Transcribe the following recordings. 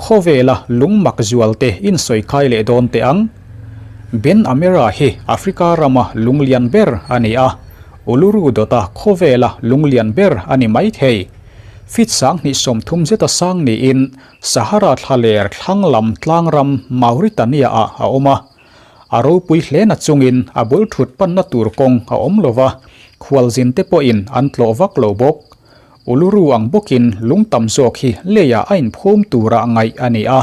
Khawvela lung mak zual te in sawi khai leh dawn teh ang. Ben Amira hi Africa rama lung lian ber a ni a, Uluru dawta khawvela lung lian ber a ni mai thei. Feet 30 zeta sang niin Sahara thlaler thlang lam tlang ram Mauritania ah a awm a. A ropui hle na chungin a bul thut panna tur kawng a awm lo va, khualzin te pawhin an tlawh vak lo bawk. Uluru ang bawkin lung tam zawk hi leiah a inphum tura ngaih a ni a.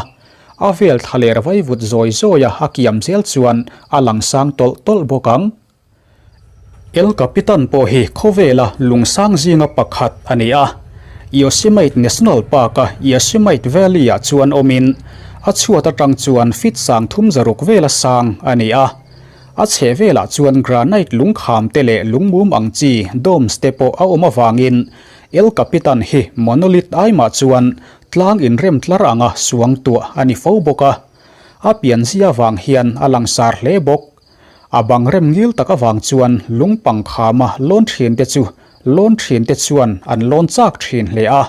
A vel thlaler vaivut zawi zawia a kiam zel chuan a lang sang tawlh tawlh bawk ang. El Capitan pawh hi khawvela lung sang zinga pakhat a ni a. Yosemite National Park-a Yosemite Valley-ah chuan awmin a chhuat atang chuan feet 36 vela sang a ni a. A chheh velah chuan granite lungkham te leh lungmum ang chi domes te pawh a awm avangin El Capitan hi monolith aimah chuan tlang inrem tlar anga suang tuah a ni fo bawk a. A pianzia avang hian a langsar hle bawk. A bang rem ngil tak avang chuan lungpang khama lawn thin te chu lawn thin te chuan an lawn chak thin hle a.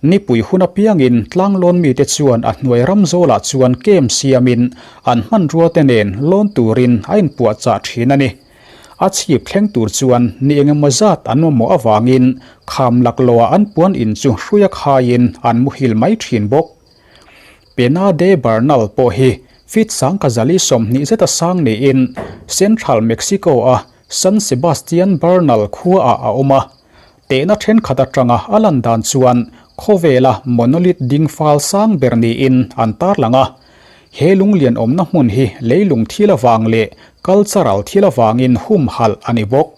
Nipui hun apiangin tlanglawn mite chuan a hnuai ram zawlah chuan kem siamin an hmanrua te nen lawn turin a inpuahchah thin a ni. A chhip thleng tur chuan ni engemaw zat an mamawh avangin kham laklawha an puan in chu hruia khaiin an muhil mai thin bawk. Pena de Bernal pawh hi feet 1020 zeta sang niin Central Mexico-a San Sebastian Bernal khuaah a awm a. Tehna thenkhat atanga a lan dan chuan khawvela monolith ding fal sang ber niin an tarlang a. He lunglian awmna hmun hi leilung thil avang leh cultural thil avangin humhalh a ni bawk.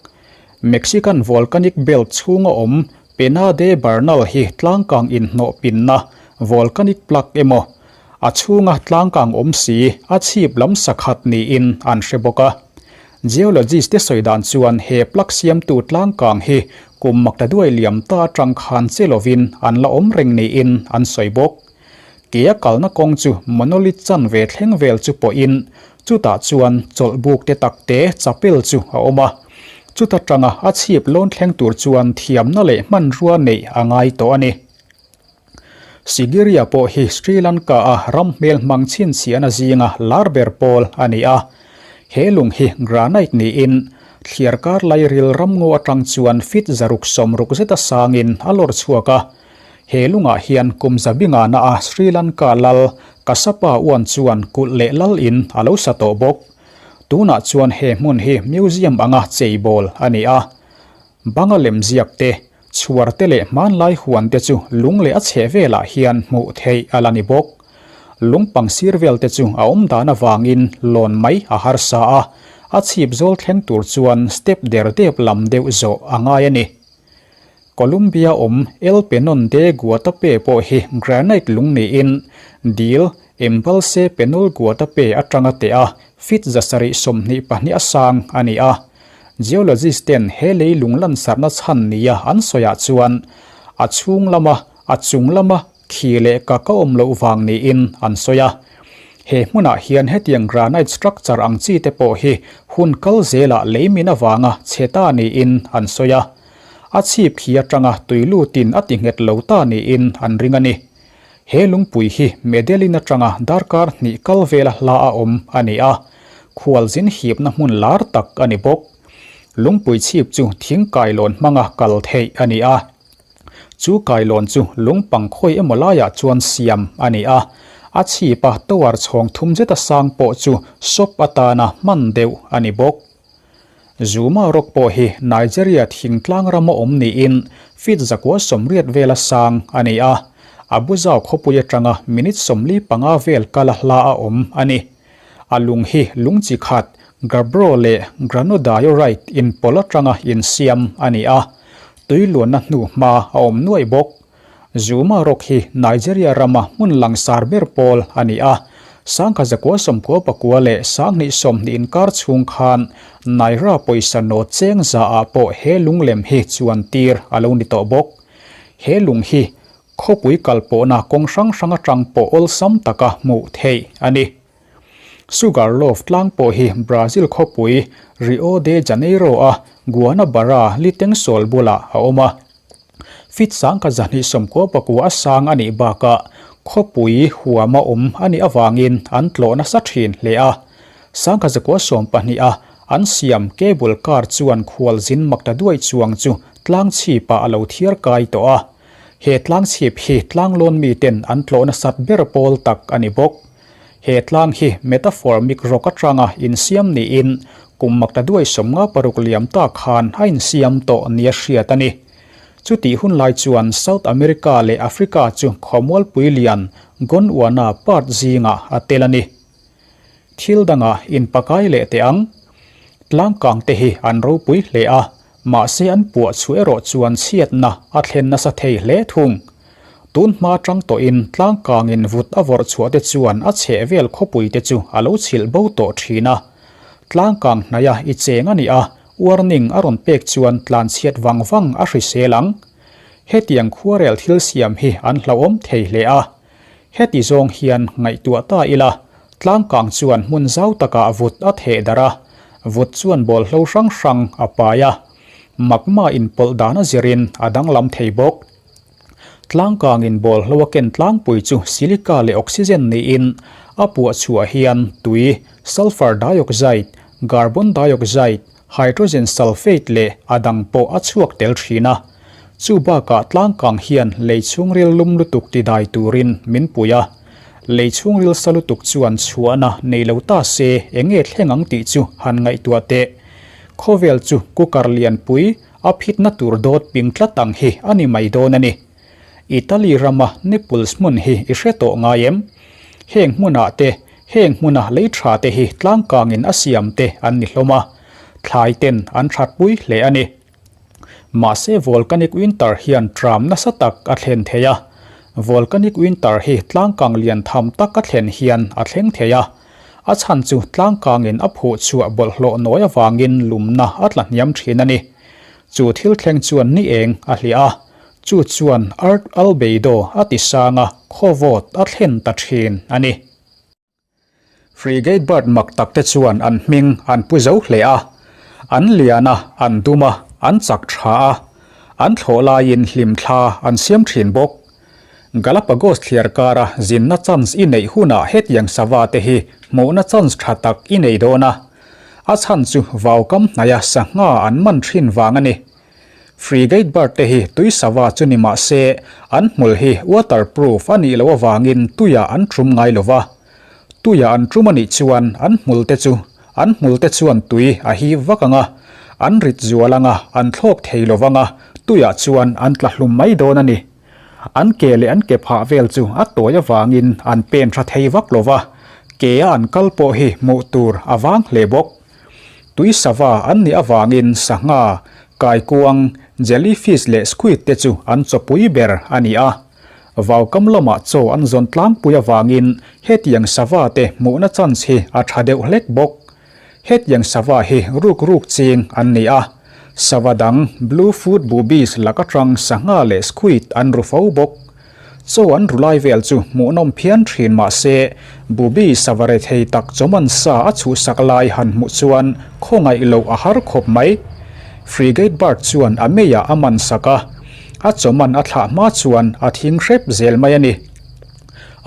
Mexican Volcanic Belt chhunga awm Pena de Bernal hi tlangkang inhnawh pinna volcanic plug emaw a chhunga tlangkang awm si a chhip lam sakhat niin an hre bawk a. Geologist te sawi dan chuan he plug siamtu tlangkang hi kum makta duai liam ta atang khan che lovin an la awm reng niin an sawi bawk. Ke a kalna kawng chu monolith chan ve thleng vel chu pawhin chutah chuan chawlh buk te tak te chapel chu a awm a. Chuta tanga a chhip lawn thleng tur chuan thiamna leh hmanrua neih a ngai tawh a ni. Sigiriya pawh hi Sri Lanka a ram hmel hmang chhinchhiahna zinga lar ber pawl a ni a. He lung hi granite niin thliarkar lairil ramngaw atang chuan feet 660 zeta sangin a lawr chhuak a. He lungah hian kum zabingana a Sri Lanka lal Kassapa uan chuan kulh leh lal in a lo sa tawh bawk. Tunah chuan he hmun hi museum anga cheibawl a ni a. Banga lemziak te, Chhuar te leh hmanlai huan te chu lung leh a chheh velah hian hmuh theih a la ni bawk. Lung pang sir vel te chu a awm dan avangin lawn mai a harsa a, a chhip zawl thleng tur chuan step der dep lam deuh zawh a ngai a ni. Columbia awm El Penon de Guatape pawh hi granite lung niin dil Embalse Penol Guatape atanga teh a, feet 722 a sang a ni a. Geologist ten he leilung lansarna chhan nia an sawiah chuan a chhung lama a chung lama khi leh ka ka awm loh vang niin an sawi a. He hmunah hian hetiang granite structure ang chi te pawh hi hun kal zelah lei min avanga chhe ta niin an sawi a. A chhip khi atanga tui lutin a ti nghet lo ta niin an ring a ni. He lungpui hi Medellin atanga darkar hnih kal vela hla a awm a ni a, khualzin hipna hmun lar tak a ni bawk. Lungpui chhip chu thing kailawn hmanga kal theih a ni a. Chu kailawn chu lungpang khawi emaw laiah chuan siam a ni a, a chhipa tower chhawng thum zeta sang pawh chu shop atana hman deuh a ni bawk. Zuma rock pawh hi Nigeria thingtlang rama awm niin feet 180 vela sang a ni a, Abuja khawpui atanga minute 45 vel kala hla a awm a ni. A lung hi lung chi khat gabbro leh granodiorite inpawlh atanga insiam a ni a, tui luanna hnu hma a awm nuaih bawk. Zuma rock hi Nigeria rama hmun langsar ber pawl a ni a, 1999 leh 2020 inkar chhung khan Naira pawisa nawt cheng zaah pawh he lunglem hi chuan tir a lo ni tawh bawk. He lung hi khawpui kalpawhna kawng hrang hrang atang pawh awlsam taka hmuh theih a ni. Sugar Loaf tlang pawh hi Brazil khawpui Rio de Janeiro-a Guanabara litengsawl bulah a awm a. Feet 1290 a sang a nih bakah Khawpui huama awm a nih avangin an tlawh nasa thin hle a. Sangha zakua 12 a an siam cable car chuan khualzin makta duai chuang chu tlang chhipah a lo thiar kai tawh a. He tlang chhip hi tlanglawn miten an tlawh nasat ber pawl tak a ni bawk. He tlang hi metaformic rock atanga insiam niin kum makta duai 56 liam ta khan a insiam tawh nia hriat a ni. Chutih hun lai chuan South America leh Africa chu khawmualpui lian Gondwana part zingah a tel a ni. Thil dangah inpakai leh teh ang. Tlangkang te hi an ropui hle a, mahse an puah chhuah erawh chuan chhiatna a thlen nasa thei hle thung. Tun hma tang tawhin tlangkangin vut a vawrh chhuah te chuan a chhehvel khawpui te chu a lo chhilh bo tawh thin a. Tlangkang hnaia i cheng a nih a, warning a rawn pek chuan tlanchhiat vang vang a hrisel ang. Hetiang khuarel thil siam hi an hlauhawm thei hle a. Heti zawng hian ngaihtuah ta ila, tlangkang chuan hmun zau takah vut a theh darh a, vut chuan bawlhlo hrang hrang a pai a. Magma inpawlh dan a zirin a danglam thei bawk. Tlangkangin bawlhlo a ken tlangpui chu silica leh oxygen niin a puah chhuah hian tui, sulphur dioxide, carbon dioxide, hydrogen sulphate leh a dang pawh a chhuak tel thin a. Chu bakah tlangkang hian lei chhungril lum lutuk tidai turin min pui a. Lei chhungril sa lutuk chuan chhuahna nei lo ta se eng nge thleng ang tih chu han ngaihtuah teh. Khawvel chu cooker lianpui A phitna tur dawt ping tlat ang hi a ni mai dawn a ni. Italy rama Naples hmun hi i hre tawh ngai em? Heng hmunah te, heng hmuna lei tha te hi tlangkangin a siam te an ni hlawm a, thlai ten an thatpui hle a ni. Mahse volcanic winter hian tram nasa tak a thlen thei a. Volcanic winter hi tlangkang lian tham tak a thlen hian a thleng thei a. A chhan chu tlangkangin a phuh chhuah bawlhhlawh nawi avangin lumna a tla hniam thin a ni. Chu thil thleng chuan ni eng a hliah a, chu chuan Earth albedo a ti sang a, khawvawt a thlen ta thin a ni. Frigate bird mak tak te chuan an hming an pu zo hle a, an lian a, an dum a, an chak tha a, an thlawh laiin hlimthla an siam thin bawk. Galapagos thliar kara zinna chance i neih hunah hetiang sava te hi hmuhna chance tha tak i nei dawn a. A chhan chu vaukam hnaia sangha an man thin vang a ni. Frigate bird te hi tui sava chu ni mah se an hmul hi waterproof a nih loh avangin tuiah an tum ngai lo va. Tuiah an tum a nih chuan an hmul te chu an hmul te chuan tui a hip vak ang a, an rit zual ang a, an thlawk thei lo vang a, tuiah chuan an tla hlum mai dawn a ni. An ke leh an ke phah vel chu a tawi avangin an pen tha thei vak lo va, ke a an kal pawh hi hmuh tur a vang hle bawk. Tui sava an nih avangin sangha, kaikuang, jellyfish leh squid te chu an chawpui ber a ni a. Vaukam lamah chaw an zawn tlangpui avangin hetiang sava te hmuhna chance hi a tha deuh hlek bawk. Hetiang sava hi ruk ruk ching an ni a, sava dang blue foot boobies lak atang sangha leh squid an ru fo bawk. Chaw an ru lai vel chu hmuhnawm phian thin mah se, booby sava rethei tak chawman sa a chhuhsak lai han hmuh chuan khawngaih loh a har khawp mai. Frigate bird chuan a meiah a man sak a, a chawman a thlah hma chuan a thing hrep zel mai a ni.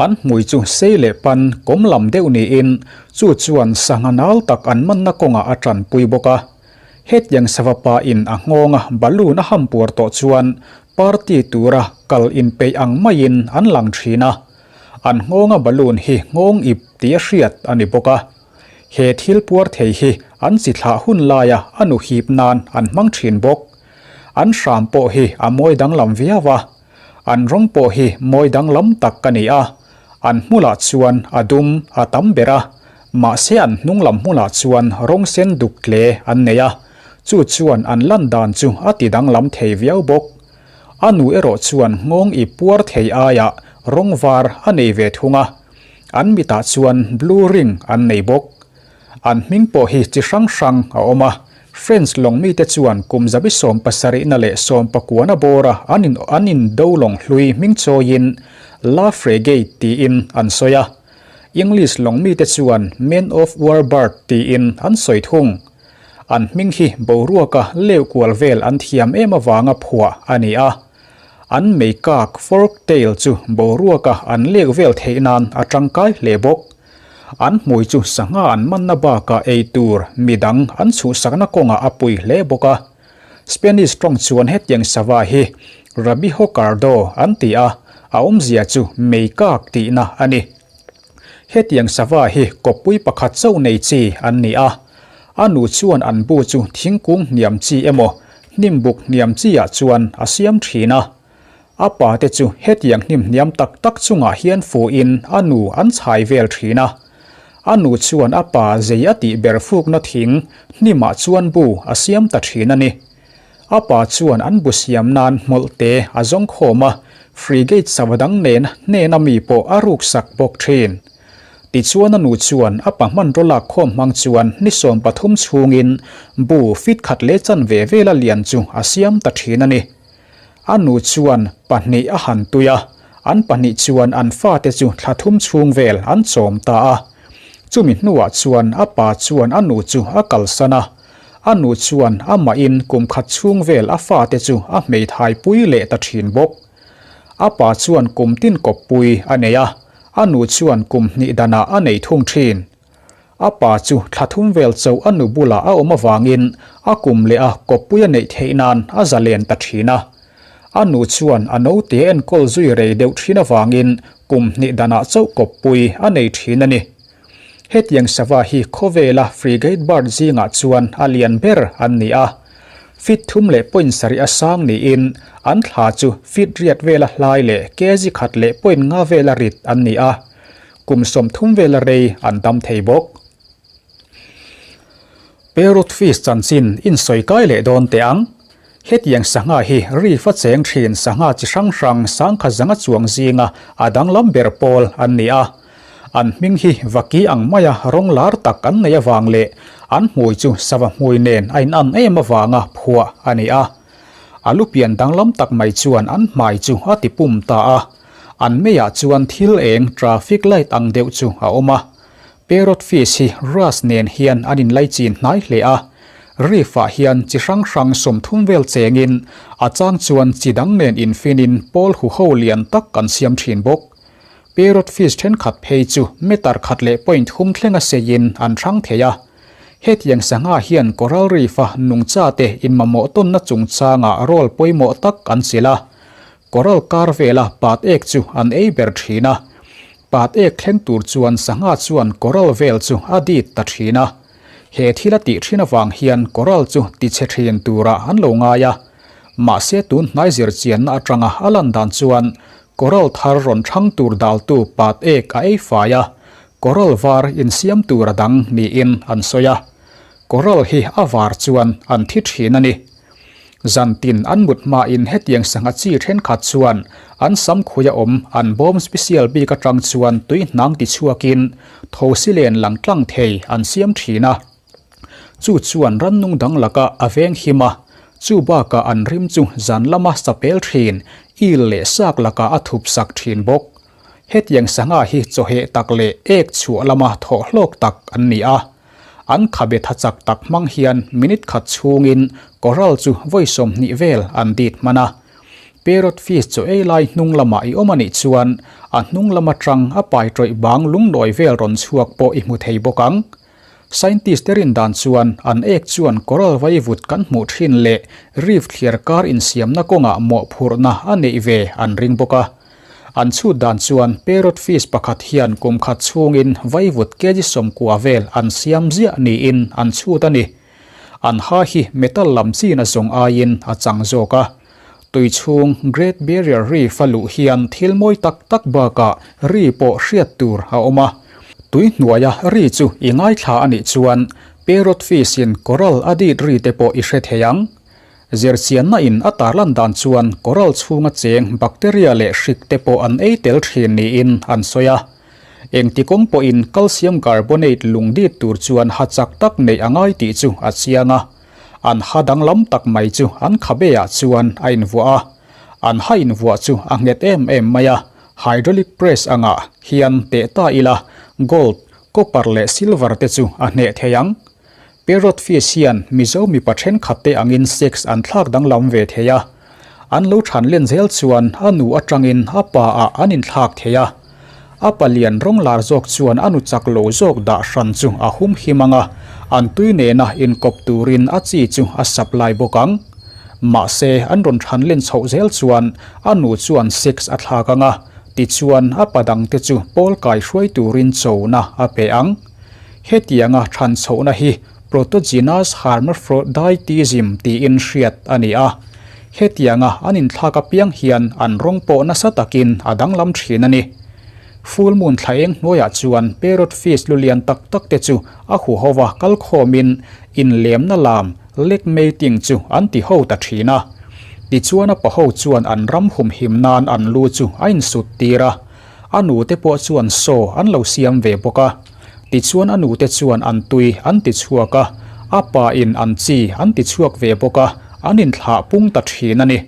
An hmui chu sei leh pan kawm lam deuh niin Chu chuan sangha nal tak an manna kawngah a tanpui bawk a. Hetiang sava pa in a nghawnga balloon a ham puar tawh chuan party tura kal inpeih ang maiin an lang thin a. An nghawnga balloon hi nghawng ip tih a hriat a ni bawk a. He thil puar thei hi an chi thlah hun laia a nu hip nan an hmang thin bawk. An hram pawh hi a mawi danglam viau a. An rawng pawh hi mawi danglam tak a ni a, an hmulah chuan a dum a tam ber a, mahse an hnung lam hmulah chuan rawng sen duk tle an nei a, chu chuan an lan dan chu a ti danglam thei viau bawk. A nu erawh chuan nghawng i puar thei aiah rawng var a nei ve thung a, an mitah chuan blue ring an nei bawk. An hming pawh hi chi hrang hrang a awm a, French lawng mite chuan kum zabi sawmpasarihna leh sawmpakuana bawra an in an indo lawng hlui hming chawiin La Frégate tiin an sawi a, English lawng mite chuan Man of War Bird tiin an sawi thung. An hming hi boruaka leuh kual vel an thiam em avanga phuah a ni a. An meikak, fork tail, chu boruaka an lek vel theih nan a tangkai hle bawk. An hmui chu sangha an manna bakah ei tur midang an chhuhsakna kawngah a pui hle bawk a. Spanish tawng chuan hetiang sava hi Rabijo Cardo an ti a, a awmzia chu meikak tihna a ni. Hetiang sava hi kawppui pakhat chauh nei chi an ni a, a nu chuan an bu chu thingkung hniam chi emaw hnimbuk hniam chi ah chuan a siam thin a. A pa te chu hetiang hnim hniam tak tak chungah hian fuhin a nu an chhai vel thin a. A nu chuan a pa zei a tih ber fukna thing hnimah chuan bu a siam ta thin a ni. A pa chuan an bu siam nan hmawlh te a zawng khawm a, frigate sava dang nen hnena mi pawh a ruksak bawk thin. Tichuan a nu chuan a pa hmanraw lak khawm hmang chuan ni 13 chhungin bu fit khat leh chanve vela lian chu a siam ta thin a ni. A nu chuan pahnih a han tui a, an pahnih chuan an fate chu thla thum chhung vel an chawm ta a. Chumi hnuah chuan a pa chuan a nu chu a kalsan a, a nu chuan amahin kum khat chhung vel a fate chu a hmeithai pui leh ta thin bawk. A pa chuan kum tin kawppui a nei a, a nu chuan kum hnih danah a nei thung thin. A pa chu thla thum vel chauh a nu bulah a awm avangin a kum leh a kawppui a neih theih nan a zalen ta thin a. A nu chuan a naute enkawl zui rei deuh thin avangin kum hnih danah chauh kawppui a nei thin a ni. Hetiang sava hi khawvela frigate bird zingah chuan a lian ber an ni a. Feet thum leh point sarih a sang niin an thla chu feet riat vela hlai leh kg khat leh point nga vela rit an ni a. Kum 30 vela rei an dam thei bawk. Parrot fish chanchin insawi kai leh dawn teh ang. Hetiang sangha hi reef a cheng thin sangha chi hrang hrang sangkha zanga chuang zinga a danglam ber pawl an ni a. An hming hi vaki ang maia rawng lar tak an nei avang leh an hmui chu sava hmui nen a inan em avanga phuah a ni a. A lu pian danglam tak mai chuan an hmai chu a ti pum ta a. An meiah chuan thil eng traffic light ang deuh chu a awm a. Parrot fish hi wrasse nen hian an inlaichin hnai hle a. Reef ah hian chi hrang hrang 30 vel chengin a chang chuan chi dang nen infinin pawl huho lian tak an siam thin bawk. Parrot fish thenkhat phei chu meter khat leh point hum thlenga seiin an hrang thei a. Hetiang sangha hian coral reef a nungcha te inmamawh tawnna chungchangah role pawimawh tak an chilh a. Coral kar vela pat ek chu an ei ber thin a, pat ek thleng tur chuan sangha chuan coral vel chu a dit ta thin a. He thil a tih thin avang hian coral chu tichhe thin turah an lo ngai a. Mahse tun hnai zir chianna atanga a lan dan chuan coral thar rawn thang tur daltu pat ek a ei fai a, coral var insiam tur a dang niin an sawi a. Coral hi a var chuan an thi thin a ni. Zantin an mut hmain hetiang sangha chi thenkhat chuan an sam khuia awm an bawm special bik atang chuan tui hnang ti chhuakin thosi len lang tlang thei an siam thin a. Chu chuan rannung dang lakah a veng him a, chu bakah an rim chu zan lama sapel thin, il leh sak lakah a thup sak thin bawk. Hetiang sangha hi chawheh tak leh ek chhuah lama thawh hlawk tak an ni a. An khabe tha chak tak hmang hian minute khat chhungin coral chu vawi 20 vel an dit hman a. Parrot fish chaw ei lai hnung lamah i awm a nih chuan a hnung lam atang a pai tawih bang lungnawi vel rawn chhuak pawh i hmu thei bawk ang. Scientist te rin dan chuan an ek chuan coral vaivut kan hmuh thin leh reef thliar kar insiamna kawngah mawhphurhna a neih ve an ring bawk a. An chhut dan chuan parrot fish pakhat hian kum khat chhungin vaivut kg 90 vel an siam ziah niin an chhut a ni. An ha hi metal lam chin a zawng aiin a chang zawk a. Tui chhung Great Barrier Reef a luh hian thil mawi tak tak bakah ri pawh hriat tur a awm a. Tui hnuaia ri chu i ngaithla a nih chuan parrot fish in coral a dit ri te pawh i hre thei ang. Zirchianna in a tarlan dan chuan coral chhunga cheng bacteria leh hrik te pawh an ei tel thin niin an sawi a. Engti kawng pawhin calcium carbonate lung dit tur chuan ha chak tak neih a ngai tih chu a chiang a. An ha danglam tak mai chu an khabe ah chuan a invuah a. An ha invuah chu a nghet em em mai a, hydraulic press angah hian teh ta ila gold, copper leh silver te chu a hneh thei ang. Parrot fish hian Mizo mipa thenkhat te angin sex an thlak danglam ve thei a. An lo than len zel chuan a nu atangin a pa ah an inthlak thei a. A palian rawng lar zawk chuan a nu chak lo zawk dah hran chu a hum him ang a, an tui nena inkawp turin a chi chu a supply bawk ang. Mahse, an rawn than len chhoh zel chuan a nu chuan sex a thlak ang a, tichuan a pa dangte chu pawl kai hruai turin chona a pe ang. Hetianga than chhohna hi Protogynous hermaphroditism tiin hriat a ni a. Hetianga an inthlak apiang hian an rawng pawh nasa takin a danglam thin a ni. Full moon thla eng hnuaiah chuan parrot fish lu lian tak tak te chu a huhova kal khawmin inlemna lam, lek mating, chu an ti ho ta thin a. Tichuan a paho chuan an ram humhim nan an lu chu a insut tir a. A nute pawh chuan saw an lo siam ve bawk a. Tichuan a nute chuan an tui an ti chhuak a, a pa in an chi an ti chhuak ve bawk a, an inthlah pung ta thin a ni.